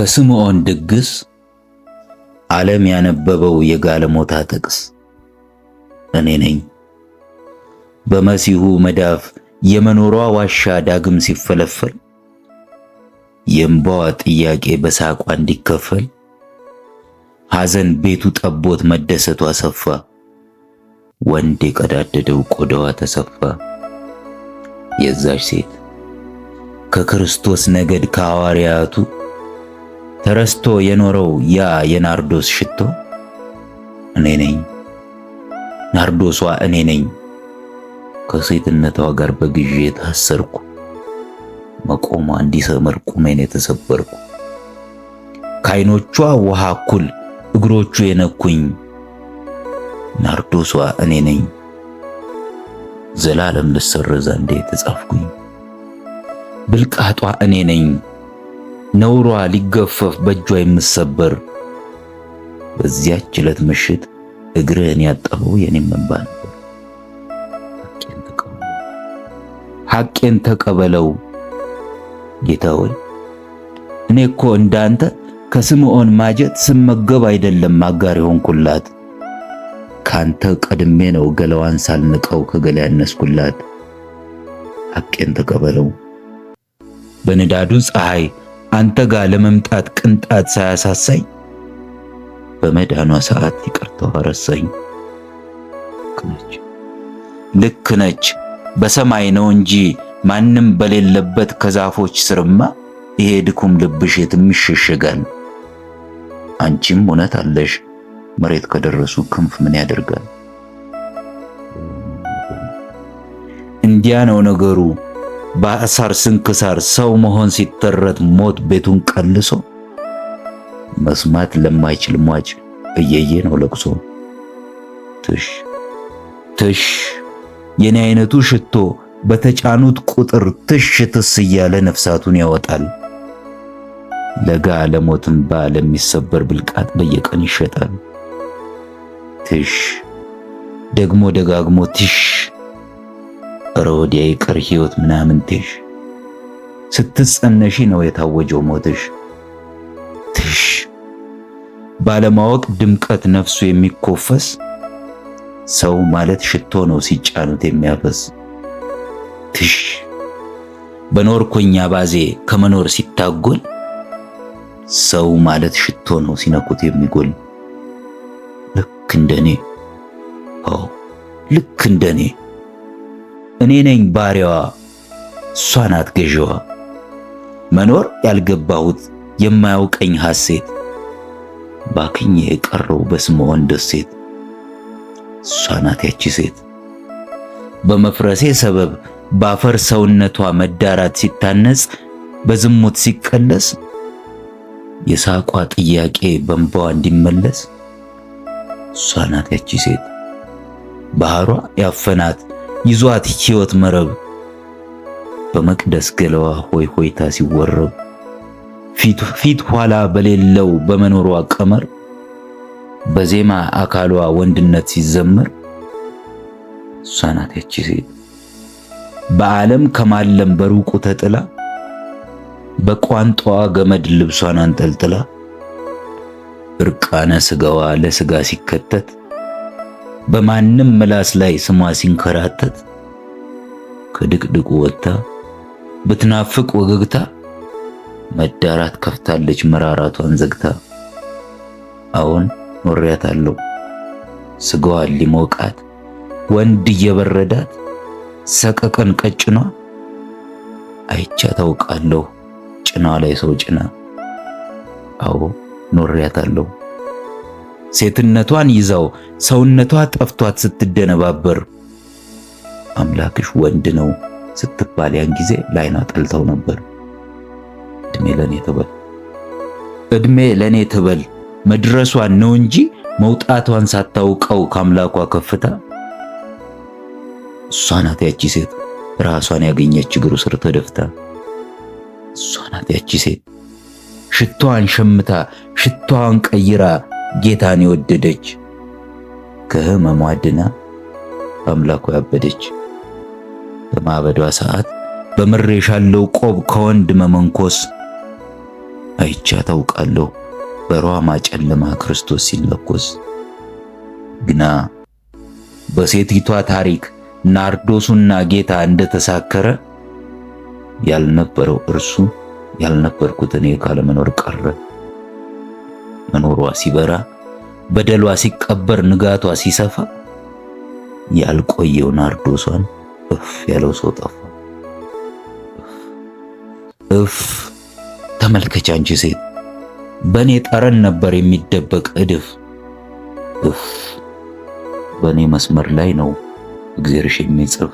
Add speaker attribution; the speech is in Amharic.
Speaker 1: ከስምዖን ድግስ ዓለም ያነበበው የጋለሞታ ጥቅስ እኔ ነኝ። በመሲሁ መዳፍ የመኖሯ ዋሻ ዳግም ሲፈለፈል፣ የእምባዋ ጥያቄ በሳቋ እንዲከፈል፣ ሐዘን ቤቱ ጠቦት መደሰቷ ሰፋ፣ ወንድ የቀዳደደው ቆዳዋ ተሰፋ። የዛች ሴት ከክርስቶስ ነገድ ከሐዋርያቱ ተረስቶ የኖረው ያ የናርዶስ ሽቶ እኔ ነኝ። ናርዶሷ እኔ ነኝ። ከሴትነቷ ጋር በግዤ የታሰርኩ፣ መቆሟ እንዲሰምር ቁሜን የተሰበርኩ፣ ከዓይኖቿ ውሃ እኩል እግሮቹ የነኩኝ ናርዶሷ እኔ ነኝ። ዘላለም ልሰረዝ አንዴ የተጻፍኩኝ ብልቃጧ እኔ ነኝ። ነውሯ ሊገፈፍ በእጇ የምሰበር፣ በዚያች ዕለት ምሽት እግርህን ያጠበው የኔም እንባ ነበር። ሐቄን ተቀበለው ጌታ ሆይ፣ እኔ እኮ እንዳንተ ከስምዖን ማጀት ስመገብ አይደለም አጋር የሆንኩላት፣ ካንተ ቀድሜ ነው ገለዋን ሳልንቀው ከገላ ያነስኩላት። ሐቄን ተቀበለው። በንዳዱ ፀሐይ አንተ ጋር ለመምጣት ቅንጣት ሳያሳሳኝ በመዳኗ ሰዓት ይቅርታዋ ረሳኝ። ልክ ነች። በሰማይ ነው እንጂ ማንም በሌለበት ከዛፎች ስርማ ይሄ ድኩም ልብሽ የትም ይሸሸጋል። አንቺም እውነት አለሽ፣ መሬት ከደረሱ ክንፍ ምን ያደርጋል? እንዲያ ነው ነገሩ። በአሳር ስንክሳር ሰው መሆን ሲተረት ሞት ቤቱን ቀልሶ መስማት ለማይችል ሟች እየየ ነው ለቅሶ። ትሽ ትሽ የኔ አይነቱ ሽቶ በተጫኑት ቁጥር ትሽ ትስ እያለ ነፍሳቱን ያወጣል። ለጋ ለሞት እንባ ለሚሰበር ብልቃጥ በየቀን ይሸጣል። ትሽ ደግሞ ደጋግሞ ትሽ፣ እረ ወዲያ ይቅር ሕይወት ምናምን ትሽ፣ ስትጸነሺ ነው የታወጀው ሞትሽ። ትሽ ባለማወቅ ድምቀት ነፍሱ የሚኮፈስ ሰው ማለት ሽቶ ነው ሲጫኑት የሚያፈስ። ትሽ በኖርኩኛ ባዜ ከመኖር ሲታጎል ሰው ማለት ሽቶ ነው ሲነኩት የሚጎል። ልክ እንደኔ፣ አዎ ልክ እንደኔ፣ እኔ ነኝ ባሪያዋ፣ እሷ ናት ገዢዋ። መኖር ያልገባሁት የማያውቀኝ ሐሴት ባክኜ የቀረው በስምዖን ደሴት። እሷ ናት ያቺ ሴት በመፍረሴ ሰበብ ባፈር ሰውነቷ መዳራት ሲታነጽ በዝሙት ሲቀለስ የሳቋ ጥያቄ በእንባዋ እንዲመለስ። እሷ ናት ያቺ ሴት ባህሯ ያፈናት ይዟት ሕይወት መረብ በመቅደስ ገለዋ ሆይ ሆይታ ሲወረብ ፊት ኋላ በሌለው በመኖሯ ቀመር በዜማ አካሏ ወንድነት ሲዘመር። እሷ ናት ያቺ ሴት በዓለም ከማለም በሩቁ ተጥላ በቋንጧ ገመድ ልብሷን አንጠልጥላ እርቃነ ስጋዋ ለስጋ ሲከተት በማንም ምላስ ላይ ስሟ ሲንከራተት ከድቅድቁ ወጥታ ብትናፍቅ ወገግታ መዳራት ከፍታለች መራራቷን ዘግታ። አሁን ኖሬያታለሁ ስጋዋን ሊሞቃት ወንድ እየበረዳት ሰቀቀን ቀጭኗ አይቻ ታውቃለሁ ጭኗ ላይ ሰው ጭና። አዎ ኖሬያታለሁ ሴትነቷን ይዛው ሰውነቷ ጠፍቷት ስትደነባበር አምላክሽ ወንድ ነው ስትባል ያን ጊዜ ላይኗ ጠልተው ነበር። እድሜ ለኔ ትበል፣ እድሜ ለኔ ትበል፣ መድረሷን ነው እንጂ መውጣቷን ሳታውቀው ከአምላኳ ከፍታ። እሷ ናት ያቺ ሴት ራሷን ያገኘች እግሩ ስር ተደፍታ። እሷ ናት ያቺ ሴት ሽቷን ሸምታ ሽቷን ቀይራ ጌታን የወደደች፣ ከህመሟ ድና በአምላኳ ያበደች። በማበዷ ሰዓት በምሬ የሻለው ቆብ ከወንድ መመንኮስ አይቻ ታውቃለሁ በሯማ ጨለማ ክርስቶስ ሲለኮስ። ግና በሴቲቷ ታሪክ ናርዶሱና ጌታ እንደተሳከረ ያልነበረው እርሱ ያልነበርኩት እኔ ካለመኖር ቀረ። መኖሯ ሲበራ፣ በደሏ ሲቀበር፣ ንጋቷ ሲሰፋ ያልቆየው ናርዶሷን እፍ ያለው ሰው ጠፋ። እፍ ተመልከች አንቺ ሴት፣ በኔ ጠረን ነበር የሚደበቅ እድፍ። እፍ በኔ መስመር ላይ ነው እግዜርሽ የሚጽፍ።